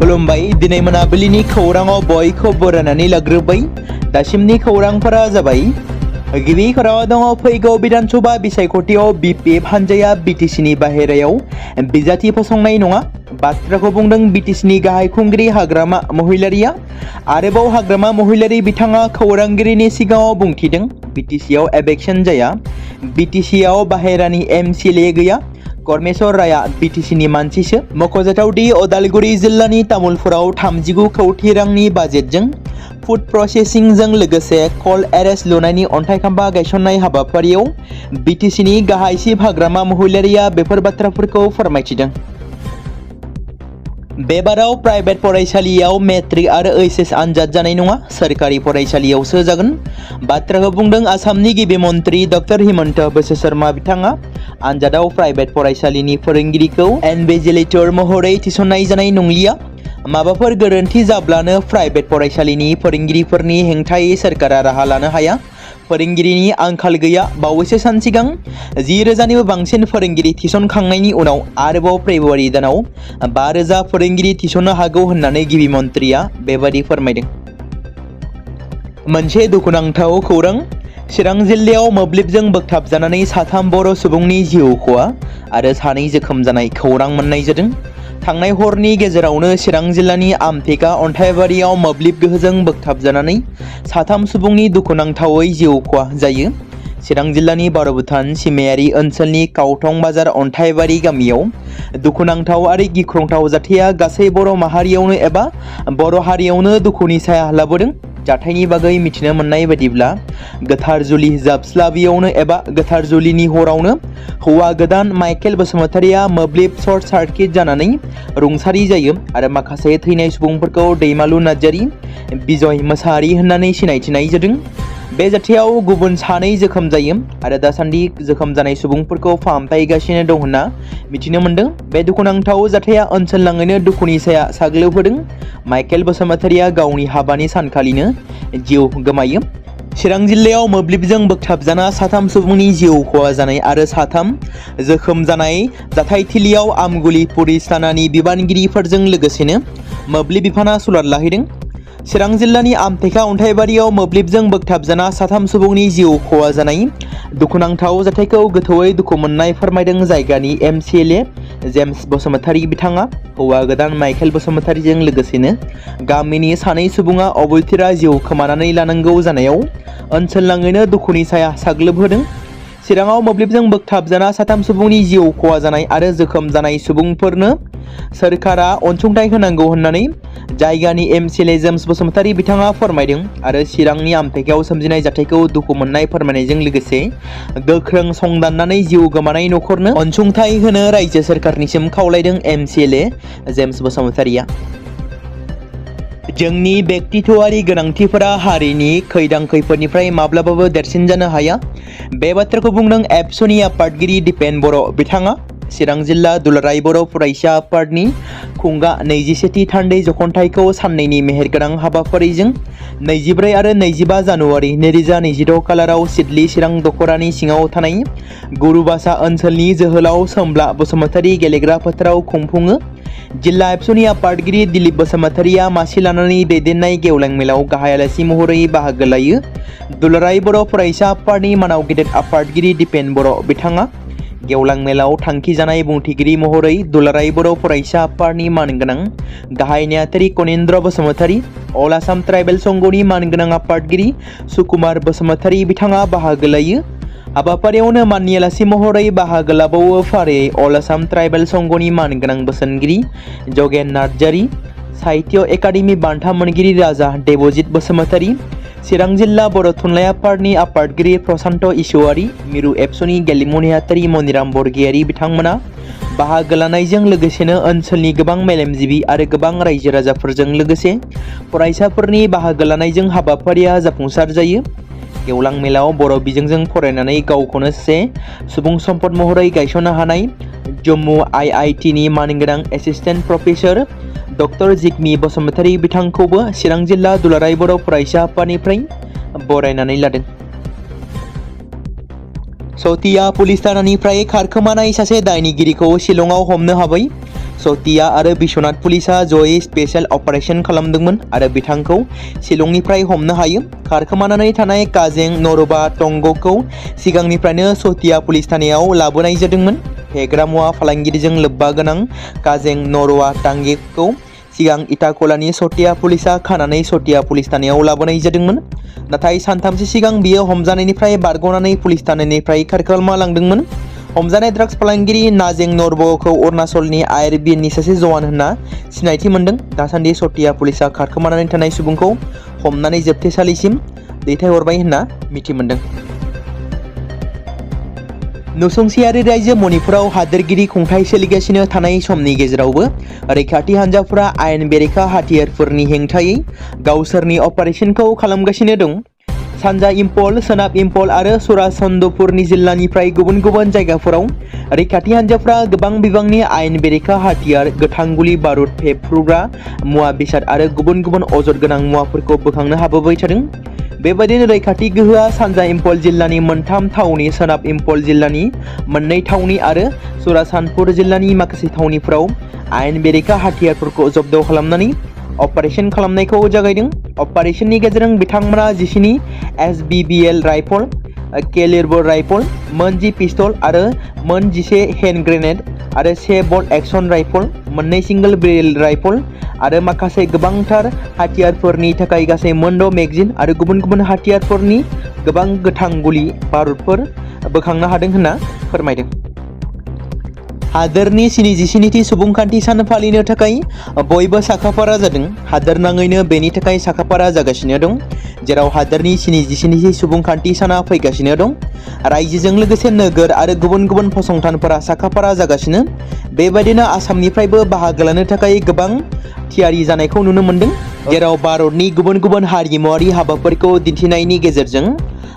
खुलुमबाय दिनै मोनाबिलिनि खौराङाव बयखौ बरायनानै लाग्रोबाय। दासिमनि खौरांफोरा जाबाय। गिबि खौराङाव दङ फैगौ बिधानसभा बिसायख'थियाव बिपिएफ हानजाया बिटिसिनि बाहेरायाव बिजाथि फसंनाय नङा बाथ्राखौ बुंदों बिटिसिनि गाहाय खुंगिरि हाग्रामा महिलारिया। आरोबाव हाग्रामा महिलारि बिथाङा खौरांगिरिनि सिगाङाव बुंथिदों बिटिसिआव इलेक्शन जाया, बिटिसिआव बाहेरानि एमसिएलए गैया। करमेश्वर राया बिटिसिनि मानसिसो। मख'जाथाव दि उदालगुरि जिल्लानि तामुलपुराव 39 कौटि रांनि बाजेटजों फुड प्रसेसिंजों लोगोसे कल्ड एरेस्ट लुनायनि अन्थाइ खाम्फा गायसननाय हाबाफारियाव बिटिसिनि गाहाय चिफ हाग्रामा महिलारिया बेफोर बाथ्राफोरखौ फोरमायथिदों। बेबाराव प्राइभेट फरायसालियाव मेट्रिक आरो एचएस आनजाद जानाय नङा, सोरखारि फरायसालियावसो जागोन। बाथ्राखौ बुंदों आसामनि गिबि मन्त्रि डक्टर हिमन्त बिश्व शर्मा बिथाङा। आनजादाव प्राइभेट फरायसालिनि फोरोंगिरिखौ इनभिजिलेटर महरै थिसननाय जानाय नंलिया। माबाफोर गोरोन्थि जाब्लानो प्राइभेट फरायसालिनि फोरोंगिरिफोरनि हेंथायै सोरखारा राहा लानो हाया। फोरोंगिरिनि आंखाल गैया। बावैसो सान सिगां 10,000निबो बांसिन फोरोंगिरि थिसनखांनायनि उनाव आरोबाव फेब्रुवारि दानाव 5,000 फोरोंगिरि थिसननो हागौ होननानै गिबि मन्थ्रिया बेबादि फोरमायदों। मोनसे दुखुनांथाव खौरां। चिरां जिल्लायाव मोब्लिबजों बोगथाबजानानै 3 बर' सुबुंनि जिउ खहा आरो 2 जोखोम जानाय खौरां मोननाय जादों। थांनाय हरनि गेजेरावनो चिरां जिल्लानि आमथेखा अन्थाइबारियाव मोब्लिब गोहोजों बोगथाबजानानै 3 सुबुंनि दुखुनांथावै जिउ खहा जायो। चिरां जिल्लानि बारभुटान सिमायारि ओनसोलनि काउथं बाजार अन्थाइबारि गामियाव दुखुनांथाव आरो गिख्रंथाव जाथाया गासै बर' माहारियावनो एबा बर' हारियावनो दुखुनि साया लाबोदों। जाथायनि बागै मिथिनो मोननाय बायदिब्ला गोथार जुलि जाबस्लाबियावनो एबा गोथार जुलिनि हरावनो हौवा गोदान माइकेल बसुमतारिया मोब्लिब सर्ट सार्किट जानानै रुंसारि जायो आरो माखासे थैनाय सुबुंफोरखौ दैमालु नार्जारि, बिजय मोसाहारि होननानै सिनायथिनाय जादों। बे जाथायाव गुबुन 2 जोखोम जायो आरो दासान्दि जोखोम जानाय सुबुंफोरखौ फाहामथायगासिनो दं होनना मिथिनो मोन्दों। बे दुखुनांथाव जाथाया ओनसोलनाङैनो दुखुनि साया साग्लोबहोदों। माइकेल बसुमतारिया गावनि हाबानि सानखालिनो जिउ गोमायो। चिरां जिल्लायाव मोब्लिबजों बोगथाबजाना 3 सुबुंनि जिउ खहा जानाय आरो 3 जोखोम जानाय जाथायथिलियाव आमगुलि पुलिस थानानि बिबानगिरिफोरजों लोगोसेनो मोब्लिब बिफाना सुलाद लाहैदों। चिरां जिल्लानि आमथेखा अन्थाइबारियाव मोब्लिबजों बोगथाबजाना 3 सुबुंनि जिउ खहा जानाय दुखुनांथाव जाथायखौ गोथौयै दुखु मोननाय फोरमायदों जायगानि एमसिएलए जेम्स बसुमतारि बिथाङा। हौवा गोदान माइकेल बसुमतारिजों लोगोसेनो गामिनि 2 सुबुङा अबथिरा जिउ खोमानानै लानांगौ जानायाव ओनसोलनाङैनो दुखुनि साया साग्लोबहोदों। चिराङाव मोब्लिबजों बोगथाबजाना 3 सुबुंनि जिउ खहा जानाय आरो जोखोम जानाय सुबुंफोरनो सोरखारा अनसुंथाइ होनांगौ होननानै जायगानि एमसिएलए जेम्स बसुमतारि बिथाङा फोरमायदों आरो चिरांनि आमथेखायाव सोमजिनाय जाथायखौ दुखु मोननाय फोरमायनायजों लोगोसे गोख्रों संदाननानै जिउ गोमानाय नखरनो अनसुंथाइ होनो रायजो सोरखारनिसिम खावलायदों एमसिएलए जेम्स बसुमतारिया। जोंनि व्यक्तित्वारि गोनांथिफोरा हारिनि खैदां खैफोदनिफ्राय माब्लाबाबो देरसिन जानो हाया। बे बाथ्राखौ बुंदों एबसुनि आफादगिरि दिपेन बर' बिथाङा। चिरां जिल्ला दुलाराय बर' फरायसा आफादनि खुंगा 21थि थान्दै जखनथाइखौ साननैनि मेहेरगोनां हाबाफारिजों 24 आरो 25 जानुवारि 2026 खालाराव सिडली चिरां दख'रानि सिङाव थानाय गुरुबासा ओनसोलनि जोहोलाव सोमब्ला बसुमतारि गेलेग्रा फोथाराव खुंफुङो। जिल्ला एबसुनि आफादगिरि दिलीप बसुमतारिया मासि लानानै दैदेननाय गेवलां मेलाव गाहाय आलासि महरै बाहागो लायो। दुलाराय बर' फरायसा आफादनि मानाव गेदेर आफादगिरि दिपेन बर' बिथाङा गेवलां मेलाव थांखि जानाय बुंथिगिरि महरै दुलाराय बर' फरायसा आफादनि मानगोनां गाहाय नेहाथारि कनिन्द्र बसुमतारि, अल आसाम ट्राइबेल संघनि मानगोनां आफादगिरि सुकुमार बसुमतारि बिथाङा बाहागो लायो। हाबाफारियावनो माननि आलासि महरै बाहागो लाबावो फारियै अल आसाम ट्राइबेल संघनि मानगोनां बोसोनगिरि जगेन नार्जारि, साहित्य एकाडेमि बान्था मोनगिरि राजा देबजित बसुमतारि, चिरां जिल्ला बर' थुनलाइ आफादनि आफादगिरि प्रशान्त इसवारि, मिरु एबसुनि गेलेमु नेहाथारि मनिराम बरगयारि बिथांमोना बाहागो लानायजों लोगोसेनो ओनसोलनि गोबां मेलेमजिबि आरो गोबां रायजो राजाफोरजों लोगोसे फरायसाफोरनि बाहागो लानायजों हाबाफारिया जाफुंसार जायो। गेवलां मेलाव बर' बिजोंजों फरायनानै गावखौनो सासे सुबुं सम्पद महरै गायसननो हानाय जम्मु IITनि मानगोनां एसिस्टेन्ट प्रफेसर डक्टर जिगमि बसुमतारि बिथांखौबो चिरां जिल्ला दुलाराय बर' फरायसा आफादनिफ्राय बरायनानै लादों। सतिया पुलिस थानानिफ्राय खारखोमानाय सासे दायनिगिरिखौ शिलंआव हमनो हाबाय। सतिया आरो बिश्वनाथ पुलिसा जयै स्पेशल अपारेशन खालामदोंमोन आरो बिथांखौ शिलंनिफ्राय हमनो हायो। खारखोमानानै थानाय काजें नरबा टंगखौ सिगांनिफ्रायनो सतिया पुलिस थानायाव लाबोनाय जादोंमोन। फेग्रा मुवा फालांगिरिजों लोब्बा गोनां काजें नरवा टांगेखौ सिगां इटाखलानि सतिया पुलिसा खानानै सतिया पुलिस थानायाव लाबोनाय जादोंमोन। नाथाय सानथामसो सिगां बियो हमजानायनिफ्राय बारग'नानै पुलिस थानायनिफ्राय खारखोमालांदोंमोन। हमजानाय ड्राग्स फालांगिरि नाजें नरबखौ अरुणाचलनि आइरबिएननि सासे जवान होनना सिनायथि मोन्दों। दासान्दि सतिया पुलिसा खारखोमानानै थानाय सुबुंखौ हमनानै जोबथेसालिसिम दैथायहरबाय होनना मिथि मोन्दों। नसुंसेयारि रायजो मणिपुराव हादोरगिरि खुंथाय सोलिगासिनो थानाय समनि गेजेरावबो रैखाथि हान्जाफोरा आयेन बेरेखा हाथियारफोरनि हेंथायै गावसोरनि अपारेशनखौ खालामगासिनो दं। सानजा इम्फल, सोनाब इम्फल आरो सरासनदपुरनि जिल्लानिफ्राय गुबुन गुबुन जायगाफोराव रैखाथि हान्जाफोरा गोबां बिबांनि आयेन बेरेखा हाथियार, गोथां गुलि बारुद, फेफ्रुग्रा मुवा बेसाद आरो गुबुन गुबुन अजद गोनां मुवाफोरखौ बोखांनो हाबोबाय थादों। बेबायदिनो रैखाथि गोहोआ सानजा इम्फल जिल्लानि मोनथाम थावनि, सोनाब इम्फल जिल्लानि मोननै थावनि आरो सरासनपुर जिल्लानि माखासे थावनिफोराव आयेन बेरेखा हाथियारफोरखौ जब्द खालामनानै अपारेशन खालामनायखौ जागायदों। अपारेशननि गेजेरजों बिथांमोना 12 SBBL राइफल, केलिबर राइफल, मोन 10 पिस्तल आरो मोन 11 हेन्ड ग्रेनेड आरो 1 बल्ट एक्शन राइफल, 2 सिंगल बेरेल राइफल आरो माखासे गोबांथार हाथियारफोरनि थाखाय गासै मोन 6 मेगजिन आरो गुबुन गुबुन हाथियारफोरनि गोबां गोथां गुलि बारुदफोर बोखांनो हादों होनना फोरमायदों। हादोरनि 77थि सुबुंखान्थि सान फालिनो थाखाय बयबो साखाफारा जादों। हादोरनाङैनो बेनि थाखाय साखाफारा जागासिनो दं, जेराव हादोरनि 77थि सुबुंखान्थि साना फैगासिनो दं। रायजोजों लोगोसे नोगोर आरो गुबुन गुबुन फसंथानफोरा साखाफारा जागासिनो। बेबायदिनो आसामनिफ्रायबो बाहागो लानो थाखाय गोबां थियारि जानायखौ नुनो मोन्दों, जेराव भारतनि गुबुन गुबुन हारिमुआरि हाबाफोरखौ दिन्थिनायनि गेजेरजों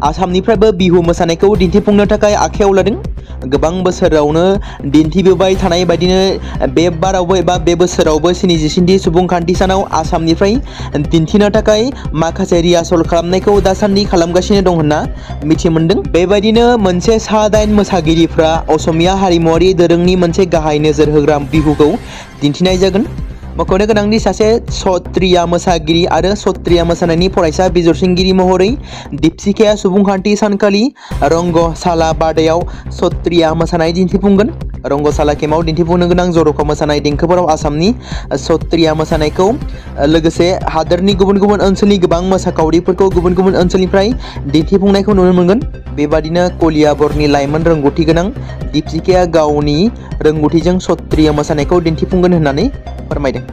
आसामनिफ्रायबो बिहु मोसानायखौ दिन्थिफुंनो थाखाय आखायाव लादों। गोबां बोसोरावनो दिन्थिबोबाय थानाय बायदिनो बे बारावबो एबा बे बोसोरावबो 77थि सुबुंखान्थि सानाव आसामनिफ्राय दिन्थिनो थाखाय माखासे रिहार्सल खालामनायखौ दासान्दि खालामगासिनो दं होनना मिथि मोन्दों। बेबायदिनो मोनसे सा-9 मोसागिरिफ्रा असमिया हारिमुआरि दोरोंनि मोनसे गाहाय नोजोर होग्रा बिहुखौ दिन्थिनाय जागोन। मख'नो गोनांदि सासे सत्रिया मोसागिरि आरो सत्रिया मोसानायनि फरायसा बिजिरसंगिरि महरै दीपशिखाया सुबुंखान्थि सानखालि रंगशाला बादायाव सत्रिया मोसानाय दिन्थिफुंगोन। रंगशाला केम्पआव दिन्थिफुंनो गोनां जर'खा मोसानाय देंखोफोराव आसामनि सत्रिया मोसानायखौ लोगोसे हादोरनि गुबुन गुबुन ओनसोलनि गोबां मोसाखावरिफोरखौ गुबुन गुबुन ओनसोलनिफ्राय दिन्थिफुंनायखौ नुनो मोनगोन। बेबादिनो कलियाबरनि लाइमोन रोंगौथि गोनां दीपशिखाया गावनि रोंगौथिजों सत्रिया मोसानायखौ दिन्थिफुंगोन होननानै फोरमायदों।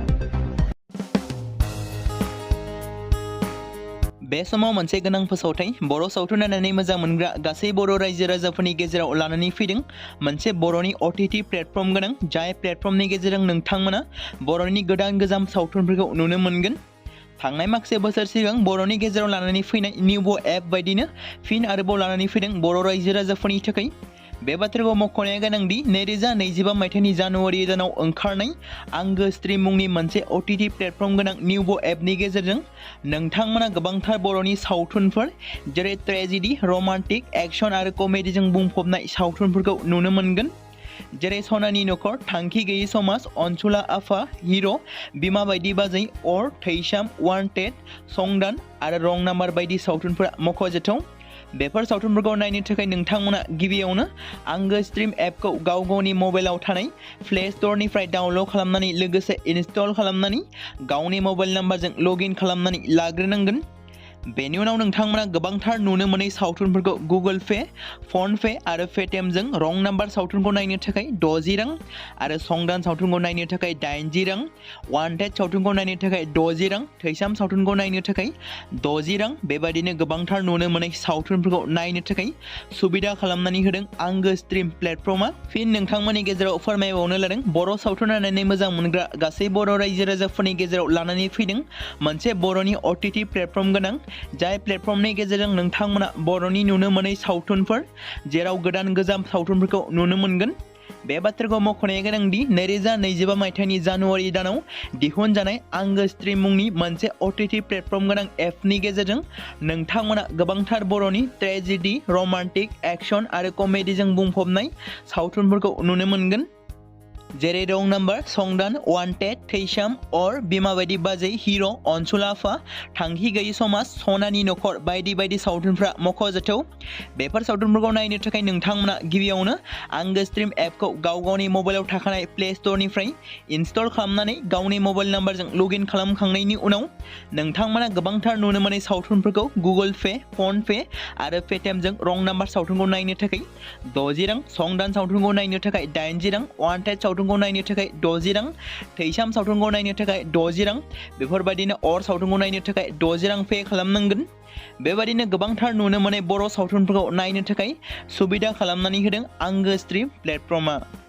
बे समाव मोनसे गोनां फोसावथाय बर' सावथुन नायनानै मोजां मोनग्रा गासै बर' रायजो राजाफोरनि गेजेराव लानानै फैदों मोनसे बर'नि OTT प्लेटफर्म गोनां, जाय प्लेटफर्मनि गेजेरजों नोंथांमोना बर'नि गोदान गोजाम सावथुनफोरखौ नुनो मोनगोन। थांनाय माखासे बोसोर सिगां बर'नि गेजेराव लानानै फैनाय निउबो एप बायदिनो फिन आरोबाव लानानै फैदों बर' रायजो राजाफोरनि थाखाय। बे बाथ्राखौ मख'नाया गोनांदि 2025 मायथाइनि जानुवारि दानाव ओंखारनाय आंगो स्ट्रिम मुंनि मोनसे OTT प्लेटफर्म गोनां निउबो एपनि गेजेरजों नोंथांमोना गोबांथार बर'नि सावथुनफोर जेरै ट्रेजेडि, रमान्टिक, एक्शन आरो कमेडिजों बुंफबनाय सावथुनफोरखौ नुनो मोनगोन। जेरै सनानि नखर, थांखि गैयै समाज, अनसुला आफा, हिर', बिमा बायदि बाजै, अर, थैसाम, वान्टेड, संदान आरो रं नाम्बार बायदि सावथुनफोरा मख'जाथाव। बेफोर सावथुनफोरखौ नायनो थाखाय नोंथांमोना गिबियावनो आंगो स्ट्रिम एपखौ गाव गावनि मबाइलाव थानाय प्ले स्ट'रनिफ्राय डाउनल'ड खालामनानै लोगोसे इनस्टल खालामनानै गावनि मबाइल नाम्बारजों लगइन खालामनानै लाग्रोनांगोन। बेनि उनाव नोंथांमोना गोबांथार नुनो मोनै सावथुनफोरखौ गुगोल पे, फन पे आरो पेटिएमजों रं नाम्बार सावथुनखौ नायनो थाखाय 60 रां आरो संदान सावथुनखौ नायनो थाखाय 80 रां, वान्टेड सावथुनखौ नायनो थाखाय 60 रां, थैसाम सावथुनखौ नायनो थाखाय 60 रां बेबायदिनो गोबांथार नुनो मोनै सावथुनफोरखौ नायनो थाखाय सुबिदा खालामनानै होदों आंगो स्ट्रिम प्लेटफर्मा। फिन नोंथांमोननि गेजेराव फोरमायबावनो लादों बर' सावथुन नायनानै मोजां मोनग्रा गासै बर' रायजो राजाफोरनि गेजेराव लानानै फैदों मोनसे बर'नि OTT प्लेटफर्म गोनां, जाय प्लेटफर्मनि गेजेरजों नोंथांमोना बर'नि नुनो मोनै सावथुनफोर जेराव गोदान गोजाम सावथुनफोरखौ नुनो मोनगोन। बे बाथ्राखौ मख'नाया गोनांदि 2025 मायथाइनि जानुवारि दानाव दिहुनजानाय आंगो स्ट्रिम मुंनि मोनसे OTT प्लेटफर्म गोनां एपनि गेजेरजों नोंथांमोना गोबांथार बर'नि ट्रेजेडि, रमान्टिक, एक्शन आरो कमेडिजों बुंफबनाय सावथुनफोरखौ नुनो मोनगोन। जेरै रं नाम्बार, संदान, वान्टेड, थैसाम, अर, बिमा बायदि बाजै, हिर', अनसुलाफा, थांखि गैयि समाज, सनानि नखर बायदि बायदि सावथुनफ्रा मख'जाथाव। बेफोर सावथुनफोरखौ नायनो थाखाय नोंथांमोना गिबियावनो आंगो स्ट्रिम एपखौ गाव गावनि मबाइलाव थाखानाय प्ले स्ट'रनिफ्राय इनस्टल खालामनानै गावनि मबाइल नाम्बारजों लगइन खालामखांनायनि उनाव नोंथांमोना गोबांथार नुनो मोनै सावथुनफोरखौ गुगोल पे, फन पे आरो पेटिएमजों रं नाम्बार सावथुनखौ नायनो थाखाय 60 रां, संदान सावथुनखौ नायनो थाखाय 80 रां, वान्टेड सावथुनखौ नायनो थाखाय 60 रां, थैसाम सावथुनखौ नायनो थाखाय 60 रां, बेफोरबायदिनो अर सावथुनखौ नायनो थाखाय 60 रां पे खालामनांगोन। बेबायदिनो गोबांथार नुनो मोनै बर' सावथुनफोरखौ नायनो थाखाय सुबिदा खालामनानै होदों आंगो स्ट्रिम प्लेटफर्मआ।